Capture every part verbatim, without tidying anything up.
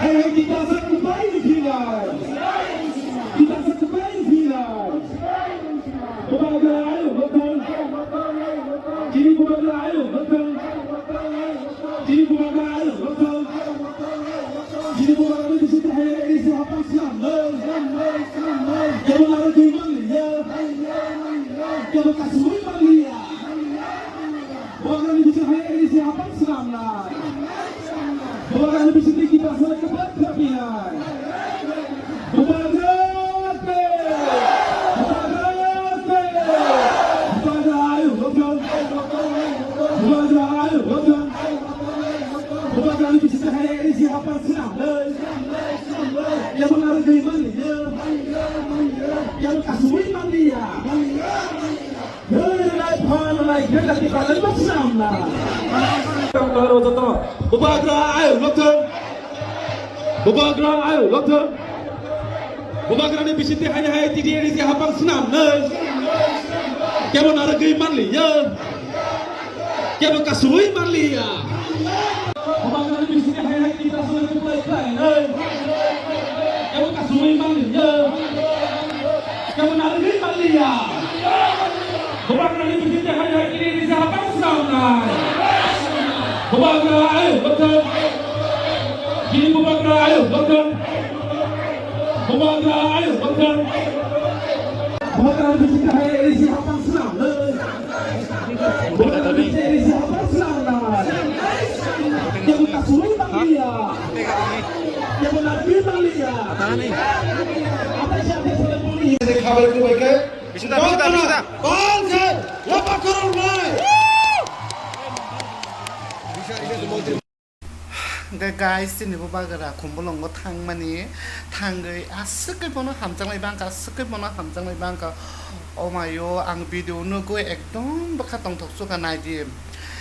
Hey, hey, kita sa kupai di sini. Kita sa kupai di sini. Bubagra ayuk lokthung. Chini bubagra ayuk lokthung. Chini bubagra ayuk lokthung. Chini bubagra ni bising te hai ri se hapang slam. Kebo naro dui manliya. Kebo kasui manliya. Bubagra ni bising hai ri se hapang slam na. Bubagra ni bising te kita sa kupai di sini. Bubagra te! Bubagra te! Bubagra ayuk lokthung. Bubagra ayuk lokthung. Bubagra ni bising te hai ri se hapang slam. Kebo naro dui manliya. Kebo kasui manliya. Hei, nai phan, nai genda di palan ba slam na. Tang taro joto. Bubagra ayuk lokthung. Bubagra ayuk lokthung. Bubagra ni bising te hai hai T D A D C hapang slam nai. Kebo naro dui manliya. Kebo kasui manliya. Bubagra ni bising te hai hai kita soi kupai khlai nai. Kebo kasui manliya. Kebo naro dui manliya. Bubagra ni bising te hai hai kiri ni sa hapang swnam nai. Bubagra ayuk lokthung. Kini bubagra ayuk lokthung. Bubagra ayuk lokthung. Bubagra ni bising te hai hai kiri si hapang swnam nai. Bubagra ni bising te hai hai kiri si hapang swnam nai. Kebo kasui manliya. Kebo naro dui manliya. Khabar ko bai kai. Bising da, bising da, bising da. Bal se, lapa koror mai. Hwnkhe guys, chini bubagra Khumulwngo thangmani, thangwi aswk khe bono hamjaknai bangkha, aswk khe bono hamjaknai bangkha. O mayo, ang video nugwi ekdom bwkha tongthok sukha naidi.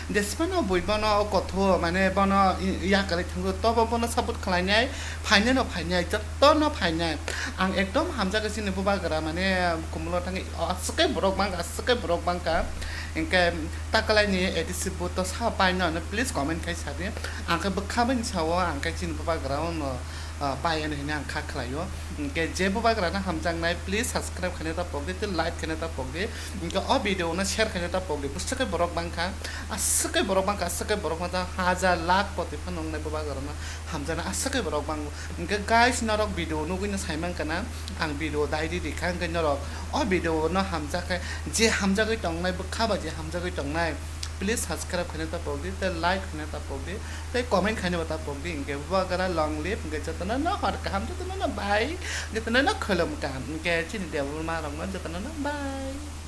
Jesphano bui bono o kotho, mane bono i-, yakarwi thangwi tobo bono support khlainai, phainai no phainai, jotono phainai. Ang ekdom hamjakgwi chini bubagra, mane Khumulwngo thangwi aswk khe borok bangkha, aswk khe borok bangkha. Hinkhe takwlaini A D C booth to sa paino hwnwi please comment khai sadi. Ang khe bwkha bini sao, ang khe chini bubagra no, ah, pai hwnwi hwnwi ang kha khlaio. Hinkhe je bubagra no hamjaknai, please subscribe khaina ta pokdi, tei like khaina ta pokdi. Hinkhe o video no share khaina ta pokdi. Bwswk khe borok bangkha, aswk khe borok bangkha, aswk khe borok bangkha, hajar lakh koti phano wngnai bubagra no hamjaknai, aswk khe borok bango. Hinkhe guys, norok video nugwi no saimankha na, ang video dai di rikha, hinkhe norok o video no hamjak khe, je hamjagwi tongnai, bwkha ba je hamjagwi tongnai, please subscribe khaina ta pokdi, tei like khaina ta pokdi, tei comment khaina ta pokdi. Hinkhe bubagra long live, hinkhe jotono no hor kaham, jotono no bye, jotono no khulum kaham, hinkhe chini debol ma rok no jotono no bye.